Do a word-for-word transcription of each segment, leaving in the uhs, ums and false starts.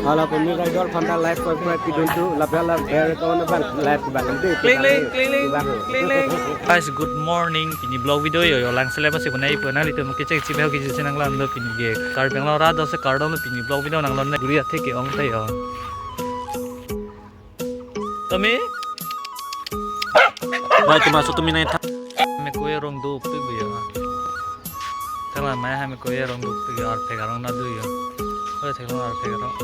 Hala puni rider aphan ta like, subscribe pidun tu, lapen la bell icon abang like bang de. Kling, kling, kling, kling, bang. Kling, kling. Guys, good morning. Pini vlog video yo, yo lang sele pasi punai punai litum kechengsi behok kejutsi nanglang do pini ke. Karbi Anglong arat do se kardom lo pini vlog video nanglang ne guri athe ke-ong ta yo. Tumi? Bai, tuma so tumi nai tha. Me kue rong do pik bu yo. Tangla mai ha me kue rong do pik yo, arphek arong na do yo. Oi, theklong arphek arong.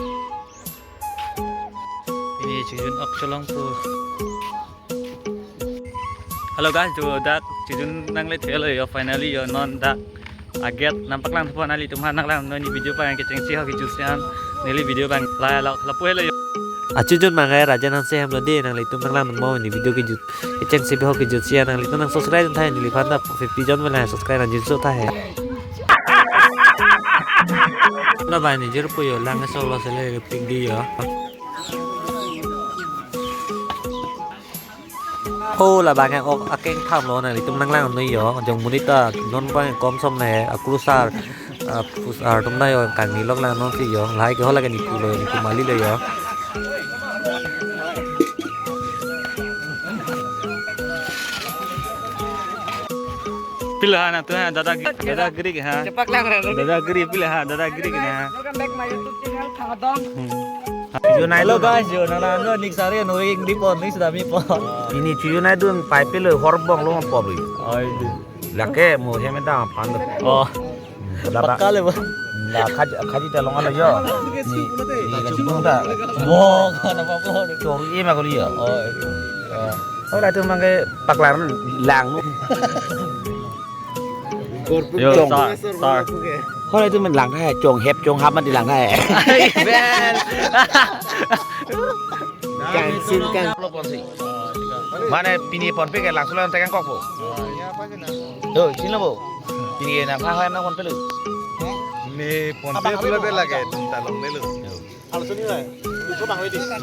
Ini chijun ok cholong pu. Hello guys, to dak chijun nangle thelo yo, finally yo non dak aget nangpaklang thepo nanglitum aphan nanglang non ni video abang kechengsi ho kejutsi an neli video abang la la lapu helo yo. Achijun mangai Rajen Hanse hem lo de nanglitum nanglang mo ni video kejut kechengsi behok kejutsi an nanglitum nang subscribe thai neliphan ta fifty jon mela subscribe nang jinso thai. Na bai ni jir pu yo lang so lo sele pik di yo. Ho labang ok akeng tham lo nanglitum nanglang noi yo. Jong monit ta non abang kom som ne akrusar, ah, pusar atum ta yo kangni lok lang non si yo. Lahai ke ho lake nipu lo nipu mali lo yo. Pila ha nangtum ha dada dada giri ke ha. Chepak lang rero. Dada giri pila ha dada giri ke ha. Welcome back my YouTube channel Thangdong. Hmm. Hello guys, yo nana no nik sare no ing di pon nik sudah mi pon. Ini cuyu na dun pipe lo horbong lo pon. Oi di. Lake mo hem da pan. Oh. Pakka le ba. La khaji khaji ta long alo yo. Ni ni khaji ta. Bo kana pa po. Chori ma ko yo. Oh. Oh la tu mang ke paklang lang nu. Yo, star, star. Hoi tu men lang hai, chong hep, chong hap man di lang hai. Bel. Kang sin kang. Mane pini pon pe ke lang sulan tekang kok po. Yo, sin lo bo. Pini na pha hai na pon pe lo. Ni pon pe pulo pe lake, tum ta long de lo.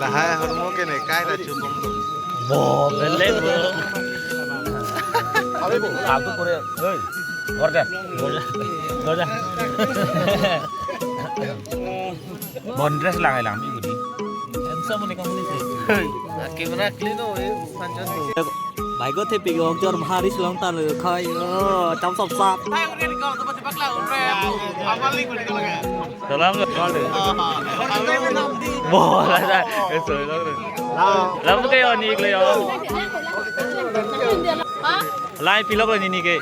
Lahai hormu ke ne kai ta chubom lo. Bo, bele bo. Abe bo, faltu kore. Hei, gorda. Gorda. Bon dress lagai lang mi gudi. Handsome ni kamu ni. Hei, camera clean ho, eh, panchan ho. Bai go thepi go jor bhari long ta le khai. Oh, cham sap sap. Salam lo. Bo la da. Eso lo. Lam ke yo ni le yo. Lai pilok lo ni ni ke.